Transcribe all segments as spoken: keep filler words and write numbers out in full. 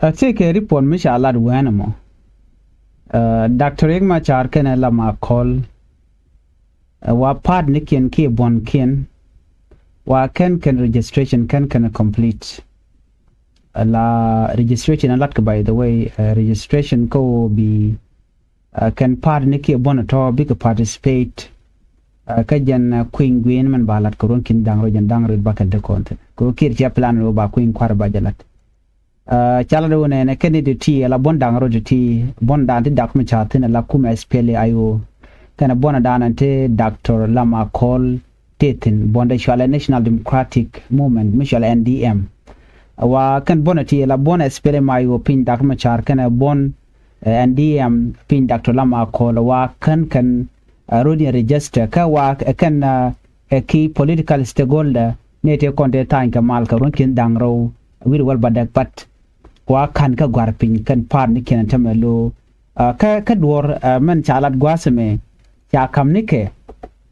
Ɛ, tëëkɛ report mi ca lat wɛɛn ɛmɔ. Ɛ, Doctor Riek Machar kɛnɛ Lam Akol, ɛ, wa pa̱a̱tnikiɛn kiɛ buɔ̱nkiɛn wa kɛn kɛn registration kɛn kɛn complete. Ɛ, la registration ɛ latkɛ, by the way, ɛ, registration kä ɣöö bi, ɛ, kɛn pa̱a̱tnikiɛ buɔ̱n ɛ tɔ̱ bikɛ participate, ɛ, kä jɛn, ɛ, kui̱ny gui̱i̱n mɛn ba lat kɛ ruɔ̱n ki̱n da̱ŋ rɛw jɛn da̱ŋ rɛw bakɛl te kɔn thi̱n. Kɛ ɣöö kiɛ ti cɛ plan ɣöö ba kui̱ny kua̱r ba jɛ lat. Ɛ, ca lat ɣöö nɛnɛ kɛn ni ti ti ala buɔ̱n da̱ŋ rɛw ti ti buɔ̱n da̱a̱n ti Dak Machar thi̱n ala kumɛ S P L A I O. Kɛnɛ buɔ̱n da̱a̱n ti Doctor Lam Akol tëë thi̱n, buɔ̱n dee cɔalɛ National Democratic Movement mi cɔalɛ N D M. Wa kɛn buɔ̱n ti ala buɔ̱n S P L M I O piny Dak Machar kɛnɛ buɔ̱n, ɛ, N D M piny Doctor Lam Akol wa kɛn kɛn, ɛ, rɔ̱diɛn register kä wa, ɛ, kɛn, ɛ, ɛ ki political stakeholder ni ti kɔn te tha̱a̱ny kɛ mal kɛ ruɔ̱n ki̱n da̱ŋ rɛw wi̱r wäl ba dɛk pat. Wa ka̱n kä gua̱r piny kɛn pa̱a̱tnikiɛn tämɛ lo̱o̱. Ɛ, kä, kä duɔ̱ɔ̱r, ɛ, mɛn ca lat gua̱a̱th ɛmɛ ca ka̱m nikɛ,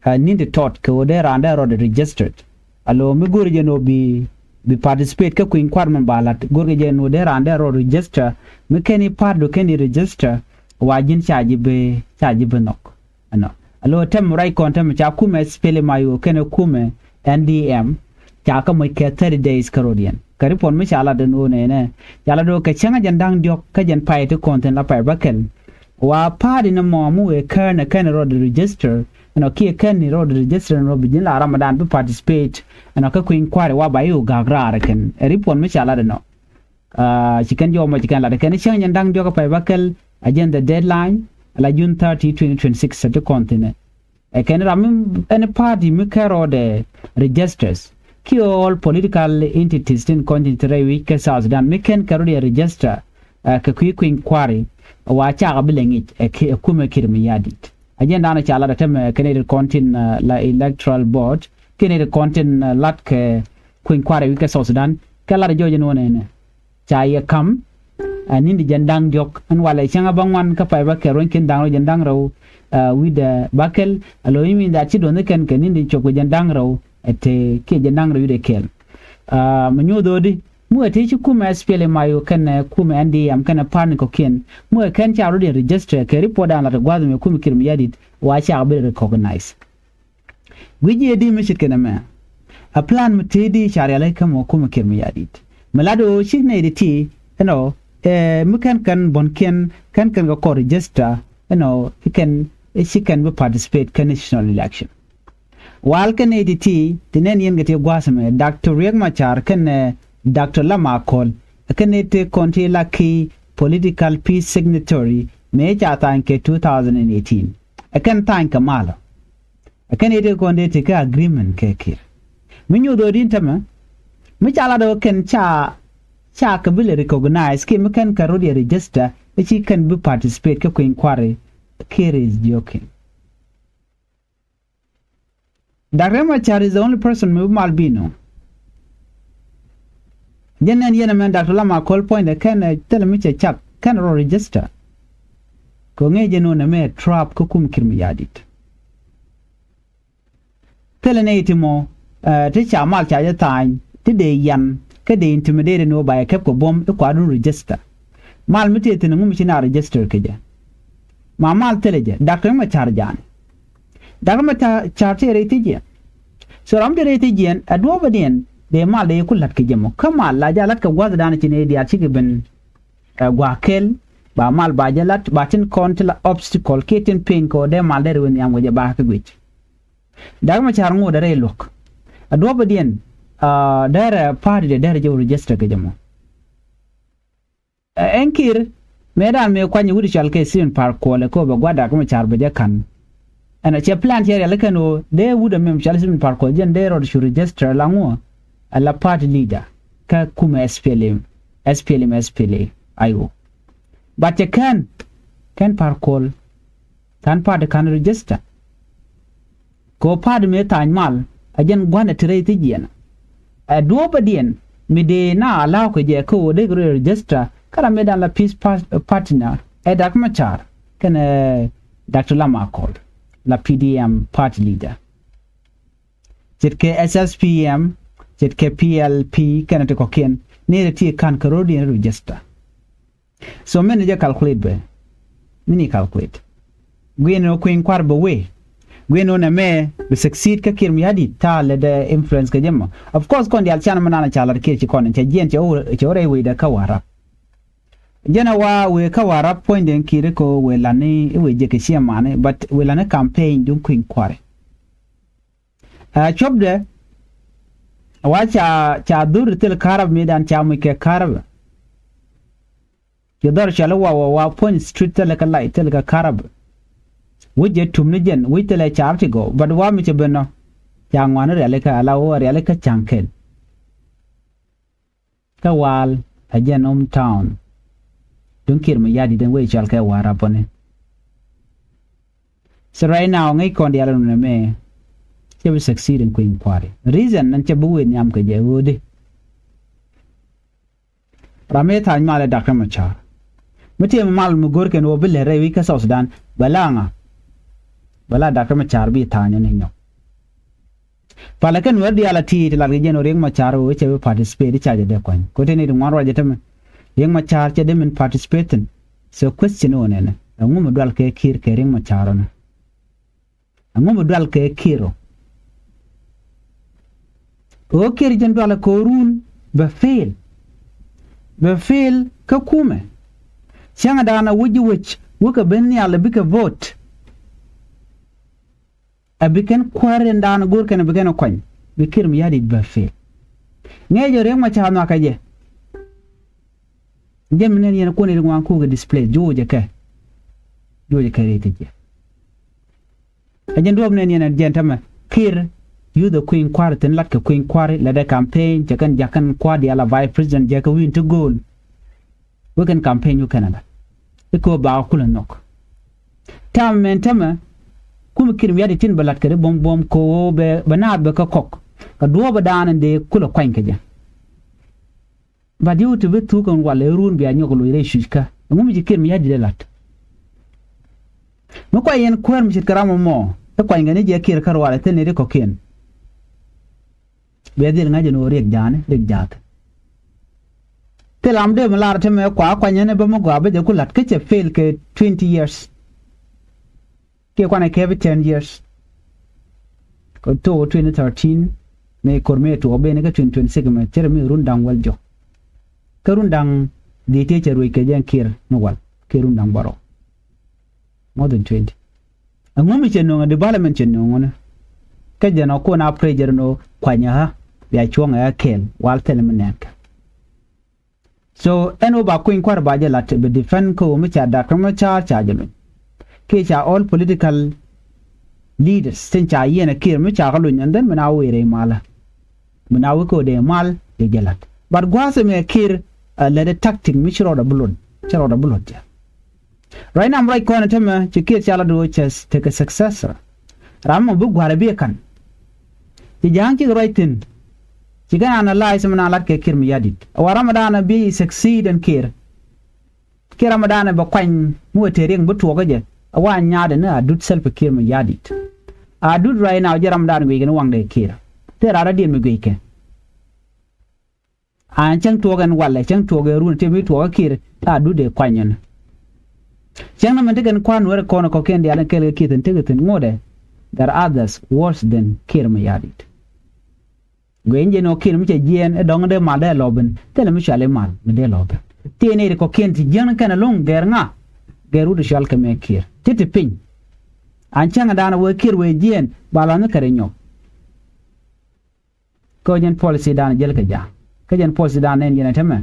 ɛ, ni̱n ti tɔt kɛ ɣöö dee raan dee rɔɔdɛ registered. Alo mi go̱o̱ri jɛn ɣöö bi, bi participate kä kui̱ny kua̱r mɛn ba la̱t, go̱o̱rkɛ jɛn ɣöö dee raan dee rɔɔdɛ register. Mi kɛn i̱ pa̱a̱tdu kɛn i̱ register, wa ji̱n ca ji̱ bi, ca ji̱ bi nhɔk. Ɛnɔ. Alo tɛm ruac kɔn tɛm ca kumɛ S P L M I O kɛnɛ kumɛ N D M, ca kä moc kɛ thirty days kä rɔɔdiɛn. Kɛ report mi ca lat ɛn ɣöö nɛnɛ, ca lat ɣöö kɛ cäŋ jɛn da̱ŋ diɔ̱k kä jɛn pay ti kɔn thi̱n la pay bäkɛl. Wa pa̱a̱t in ɛmɔ mi wëë kään ɛ kɛn rɔɔdɛ register, ɛnɔ kiɛ kɛn ni rɔɔdɛ register ɛn rɔɔdɛ bi ji̱n la Ramadan bi participate, ɛnɔ kä kui̱ny kua̱ri wa ba i̱ wä ga̱a̱k raar ɛ kɛn. Ɛ report mi ca lat ɛnɔ. Aa, ci kɛn jɔmɔ ci kɛn lat kɛn cäŋ nyɛn da̱ŋ diɔ̱k pay bäkɛl, a jɛn the deadline, ala June thirty, twenty twenty-six ti kɔn thi̱n ɛ. Ɛ kɛn ram mi, any party mi kɛn rɔɔdɛ registers, ki all political entities tin kɔn tin ti rɛy wi̱c kɛ South Sudan mi kɛn kɛ rɔɔdɛ register, ɛ, kɛ kui̱ kui̱ny kua̱ri, wa cakɛ bi lɛ ŋic ɛ ki, ɛ kumɛ Kiir Mayardit. A jɛn da̱a̱n ca lat ɛ tämɛ kɛn ɛ ti kɔn tin, ɛ, la electoral board, kɛn ɛ ti kɔn tin, ɛ, lat kɛ kui̱ny kua̱ri wi̱c kɛ South Sudan, kɛ lat ɛ jɔɔc ɛn wä nɛnɛ. Ca yɛ ka̱m, ɛ, ni̱n di jɛn da̱ŋ diɔ̱k, ɛn walɛ cäŋ a bä ŋuan kä pay bä kɛ ruɔ̱ny ki̱n da̱ŋ rɛw jɛn da̱ŋ rɛw, ɛ, wi̱cdɛ bäkɛl, ɛ lo̱ i̱ min that ci duɔ̱nh kɛn kɛ ni̱n di cop kɛ jɛn da̱ŋ rɛw, ɛ te kiɛ jɛn da̱ŋ rɛw wi̱cdɛ kɛl. Ɛ, mi nyoth ɣöödi, mi wee te ci kumɛ S P L M I O kɛnɛ kumɛ N D M kɛnɛ pa̱a̱tni kɔ̱kiɛn, mi wee kɛn ca rɔ̱diɛn register kɛ report da̱a̱n lat ɛ gua̱a̱th ɛmɛ kumɛ Kiir Mayardit, wa cakɛ bi recognize. Guic ji̱ ɛ di mi ce̱tkɛ nɛmɛ. A plan mi tëë di ca rialikä mɔ kumɛ Kiir Mayardit. Mi lat ɣöö cik nɛy ti ti, you know, ɛ, mi kɛn kɛn buɔ̱nkiɛn, kɛn kɛn kɛ kɔr register, you know, i̱ kɛn, i̱ ci kɛn bi participate kä national election. Wal kɛn nɛy ti ti, ti nɛn yɛn kɛ ti gua̱a̱th ɛmɛ, Doctor Riek Machar kɛnɛ, ɛ, Doctor Lam Akol, kɛn nɛy ti kɔn ti la ki political peace signatory, mëë ca tha̱a̱ny kɛ two thousand and eighteen. Ɛ kɛn tha̱a̱ny kɛ malɔ. Ɛ kɛn i̱ ti kɔn dee ti kä agreement kɛ Kiir. Mi nyoth ɣöö din tämɛ, mi ca lat ɣöö kɛn ca, ca kɛ bi lɛ recognize kiɛ mi kɛn kɛ rɔ̱diɛn register, i̱ ci kɛn bi participate kä kui̱ny kua̱ri, Kiir is joking. Doctor Machar is the only person mi bi mal bi nɔ. Jɛn nɛn yɛn ɛmɛn Doctor Lam Akol puɔ̱nydɛ kɛn, ɛ, thilɛ mi cɛ cak, kɛn rɔ register. Kɛ ŋäc jɛn ɣöö nɛmɛ trap kä kumɛ Kiir Mayardit. Thilɛ nɛy ti mɔ, ɛ, ti ca mal ca jɛ tha̱a̱ny, ti dee yan, kä dee intimidate ni wä ba jɛ kɛp kɛ buɔ̱m i̱ kua̱dun register. Mal mi tëë thi̱n ɛŋu mi ci na register kɛ jɛ. Ma mal thilɛ jɛ, Doctor Machar ja̱a̱ni. Doctor Machar tëë rɛy thi̱jiɛn. So ram tëë rɛy thi̱jiɛn, ɛ duɔ̱ɔ̱pädiɛn, dee mal dee ku la̱t kɛ jɛ mɔ. Kä mal la jɛ a la̱t kɛ gua̱thdan ci nɛy diaal cikɛ ben, ɛ, gua̱a̱k kɛl, ba mal ba jɛ la̱t, ba tin kɔn ti la obstacle, kiɛ tin piny kɛ ɣöö dee mal dee rɛw nhiam kɛ jɛ ba kɛ guic. Doctor Machar ŋot dee rɛy luɔ̱k. A duɔ̱ɔ̱pädiɛn, aa, derɛ party dee derɛ jɛ register kɛ jɛ mɔ. Ɛ, ɛn Kiir, mëëdan mëë kuany wut cɔal kɛ Stephen Par Kuol ɛ kɛ ɣöö bɛ gua̱a̱r Doctor Machar bɛ jɛ ka̱n. Ɛn a cɛ plan cɛ rialikä ɛn ɣöö dee wut ɛmɛ cɔal Stephen Par Kuol jɛn dee rɔɔdɛ cu register la ŋu, ɛ la party leader kä kumɛ S P L M, S P L M, S P L A I O. But cɛ kɛn, kɛn Par Kuol, ka̱n party ka̱n register. Kɛ ɣöö pa̱a̱t mëë tha̱a̱ny mal, ɛ jɛn gua̱n ɛ ti rɛy thi̱jiɛn. Ɛ duɔ̱ɔ̱pädiɛn mi dee na allow kɛ jɛ kä ɣöö dee kɛ rɔ register, kä ram mëëdan la peace par-, partner, ɛ Doctor Machar kɛnɛ Doctor Lam Akol, la P D M party leader. Ce̱tkɛ S S P M, ce̱tkɛ P L P kɛnɛ ti kɔ̱kiɛn, ni rɛ ti ka̱n kɛ rɔ̱diɛn register. So mɛn jɛ calculate bɛ, mɛn i̱ calculate. Guiɛn ɔ kui̱ny kua̱r bɛ wee. Guiɛn ɔ nɛ mɛ bi succeed kä Kiir Mayardit ta̱a̱ lɛ dɛ influence kɛ jɛ mɔ. Of course kɔn diaal can mɛ nan ca lat Kiir ci kɔn cɛ jiɛn cɛ wä rɛy wecdɛ kä Warap. Jɛn a wa wëë kä Warap puɔ̱nydɛ Kiir kɛ wëë lani i̱ wëë jɛ kɛ ciɛ mani, but wëë lani campaign duŋ kui̱ny kua̱ri. Ɛ cuɔpdɛ wa ca ca dhur thil karab mi dan ca muc kɛ karab. Ci dhɔr cɔl i̱ wa wa wa puɔ̱ny street thil kɛ light thil kɛ karab. Wi̱c jɛ tum ni jɛn wi̱c thil ɛ car ti gɔw, but wa mi cɛ ben nɔ ca ŋuani rialikä ala wä rialikä ca̱ŋ kɛl. Kä Waal a jɛn home town. Duŋ Kiir Mayardit den wec cɔal kɛ Warap ɔ ni. So right now ŋäc kɔn diaal ɛn wunɛ mɛ cɛ bi succeed in kui̱ny kua̱ri. Reason nan cɛ bi wëë nhiam kɛ jɛ ɣöödi. Ram mi tha̱a̱ny mal ɛ Dak Riɛk Macar. Mi tëë mi mal mi go̱r kɛn wä bi lɛt rɛy wi̱c kä South Sudan bɛ la ŋa? Bɛ la Dak Riɛk Macar bi tha̱a̱ny ni nyɔk. Palɛ kɛn wär diaal a ti̱i̱t lat kɛ jɛn ɔ Riɛk Macar ɣöö cɛ bi participate i̱ ca jɛ dee kuany. Ko̱ tëë ni ti ŋuan ruac jɛ tämɛ Riɛk Macar cɛ dee min participate thi̱n. So question ɣöö nɛnɛ ɛŋu mi dual kɛ Kiir kɛ Riɛk Macar ɣöö nɛ? Ɛŋu mi dual kɛ Kiir ɔ? Ɣöö Kiir jɛn dual kɛ ɣöö run bɛ fail. Bɛ fail kä kumɛ. Cäŋɛ daanɛ wec ji̱ wec wekɛ ben nhial bikɛ vote. Ɛ bi kɛn kuäär in daan go̱o̱r kɛn ɛ bi kɛn ɛ kuany bi Kiir Mayardit bɛ fail. Ŋɛɛ jɛ Riɛk Macar nhɔakä jɛ. Jɛ mi nɛn yɛn kuɔn in ŋuan kukɛ display jo̱o̱cɛ kɛ. Jo̱o̱cɛ kɛ ri ti jɛ. Ɛ jɛn duɔ̱ɔ̱p nɛn yɛn ɛ jɛn tämɛ Kiir yuth ɛ kui̱ny kua̱r thi̱n lat kɛ kui̱ny kua̱r lɛ dɛ campaign cɛ kɛn ja̱k kɛn kua̱r diaal a vice president jɛ kɛ wi̱i̱n ti go̱o̱l. Wek kɛn campaign wek kɛn ala i̱ kööp ba kulɛ nhɔk. Tam mɛn tämɛ kumɛ Kiir Mayardit tin bɛ la̱t kɛ ri buɔ̱m buɔ̱m ko̱o̱ bɛ bɛ naath bɛ kä kɔk kɛ duɔ̱ɔ̱p ɛ daan in dee kulɛ kuany kɛ jɛ. But yio̱w ti bi thuk kɛn wal ɛ run bia nyɔk loc rɛy cuc kä ɛŋu mi ci Kiir Mayardit ɛ la̱t. Mi kuay yɛn kuäär mi ce̱tkɛ ram ɛmɔ i̱ kuany kɛn i̱ jiɛ Kiir kä rual ɛ thil ni ri kɔ̱kiɛn. Bɛ dhil ŋa̱c ɛn ɣöö Riɛk ja̱a̱ni Riɛk ja̱a̱th. Thil ram dee mi lar te mɛ kua kuany ɛn ɛ bä mi gɔaa bä jɛ ku la̱t kä cɛ fail kɛ twenty years. Kiɛ kuanɛ kɛp ten years. Kɛ thok twenty thirteen mëë kor mëë tuɔɔk ben kä twenty twenty six mɛ cɛ rɛ mi run da̱ŋ wäl jɔk. Kä run da̱ŋ dhiec tëë cɛ ruec kɛ jɛ ɛn Kiir ni wal kiɛ run da̱ŋ bärɔw. More than twenty. Ɛŋu mi cɛ nöŋ ɛ development cɛ nöŋ ɣöni. Kä jɛn ɔ kun a pressure ni ɣöö kuany ɛ ɣä bia cuɔ̱ŋ ɛ ɣä kɛɛl wal thilɛ mi nɛɛkɛ. So ɛn ɣöö ba kui̱ny kua̱r ba jɛ la̱t bi defend kä ɣöö mi ca Dak Riɛk Macar ca jɛ luny. Kiɛ ca all political leaders tin ca yiɛn ɛ Kiir mi ca kä luny and then mi na wee rɛy malä. Mi na wee kä ɣöö dee mal dee jɛ la̱t. But gua̱a̱th ɛmɛ Kiir ɛ lät ɛ tactic mi ci rɔɔdɛ bi luɔt ci rɔɔdɛ bi luɔt jɛ. Ruac nam ruac kɔn ɛ tämɛ ci Kiir ca lat ɣöö cɛ tekɛ successor. Ram mɔ bi gua̱r ɛ bi ɛ ka̱n. Ci ja̱a̱ŋ cikɛ ruac thi̱n. Ci kɛn analyze mi na lat kɛ Kiir Mayardit ɛ wa ram ɛ daanɛ bi succeed ɛn Kiir. Kiɛ ram ɛ daanɛ bɛ kuany mi wä te Riɛk bi tuɔɔk kä jɛ ɛ wa nyaatdɛ ni Adut Salva Kiir Mayardit. Adut ruac na wä jɛ ram ɛ daanɛ guic kɛ ni waŋdɛ Kiir. Tëë ram rɔ̱diɛn mi guic kɛ. An cäŋ tuɔɔk ɛn walɛ cäŋ tuɔɔk ɛn run ti mi tuɔɔk kä Kiir a dut dee kuany ɛn. Cäŋ ni min ti kɛn kua̱r Nuäär kɔn kɔ̱kiɛn diaal in kɛl kɛ Kiir thi̱n tekɛ thi̱n ŋotdɛ. There are others worse than Kiir Mayardit. Guiɛny jɛ ni ɔ Kiir mi cɛ jiɛɛn ɛ dɔ̱ŋ dee mal dee lɔ ben thilɛ mi cuali mal mi dee lɔ ben. Ti ni ri kɔ̱kiɛn ti jiäŋ ni kɛn ɛlɔ̱ŋ gɛr ŋa. Gɛr wut cual kɛ mɛ Kiir ti ti piny. An cäŋ daanɛ wee Kiir wee jiɛɛn ba lɔ ni kɛ ri nyɔk. Kä jɛn policy dan jäl kɛ ja̱ kä jɛn policy dan nɛn yɛn ɛ tämɛ.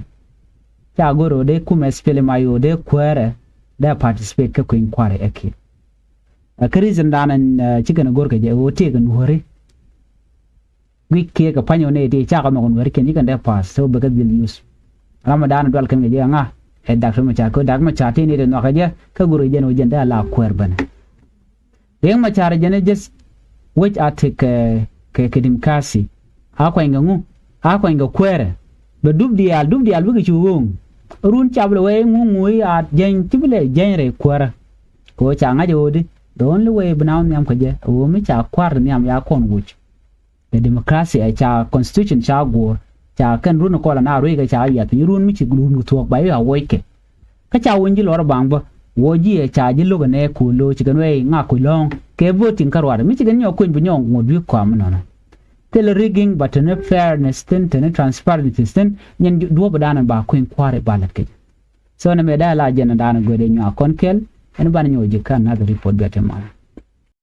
Ca go̱r ɣöö dee kumɛ SPLM-IO dee kuäärɛ dee participate kä kui̱ny kua̱ri ɛ Kiir. Ɛ kä reason dan ɛn cikɛn go̱r kɛ jɛ ɣöö tëëkɛ Nuääri. Guic kiɛ kɛ pa̱ny ɣöö nɛy ti cakɛ nhɔk Nuääri kiɛn cikɛn dee pass so bɛ kɛ dhil use. Ram ɛ dan dual kɛn kɛ jɛ ɛ ŋa ɛ Dak Riɛk Macar kɛ ɣöö Dak Riɛk Macar ti nɛy ti nhɔakɛ jɛ kä go̱r kɛ jɛn ɣöö jɛn dee a la kuäär bänɛ. Riɛk Macar jɛn ɛ just wec a tek kɛ kɛ kɛ democracy. A kuany kɛ ŋu? A kuany kɛ kuäärɛ. Bɛ dup diaal dup diaal bikɛ cu ɣööŋ. Run cap lɛ wee ŋu ŋu i̱ a jɛny ci bi lɛ jɛny rɛy kuäärä. Kɛ ɣöö ca ŋa̱c ɛ ɣöö di the only way bi na wä nhiam kɛ jɛ ɛ ɣöö mi ca kua̱r nhiam ya kɔn wuc. Kɛ democracy ɛ ca constitution ca guɔ̱ɔ̱r ca kɛn run kɔl ana ruec kɛ ca yiath piny run mi ci run kɛ thuɔ̱k ba i̱ a wuɔckɛ. Kä ca wun ji̱ luɔr baŋ bä wä ji̱ ɛ ca ji̱ lo̱k ɛnɛ ku lo̱ ci kɛn wee ŋak ku lɔ̱ŋ kɛ voting kä ruat mi ci kɛn nyɔk kuny bi nyɔk ŋot wi̱i̱ kɔam nɔnɔ. Thilɛ rigging, but teni fairness thin, teni transparency thin, nyin duɔ̱p dan ba kuny kua̱r i̱ ba lät kec. So nɛ mɛ da la jɛn dan gɔdɛ nyuak kɔn kɛl. Ɛn ban nyuak ji̱ kä another report bɛ ti mal.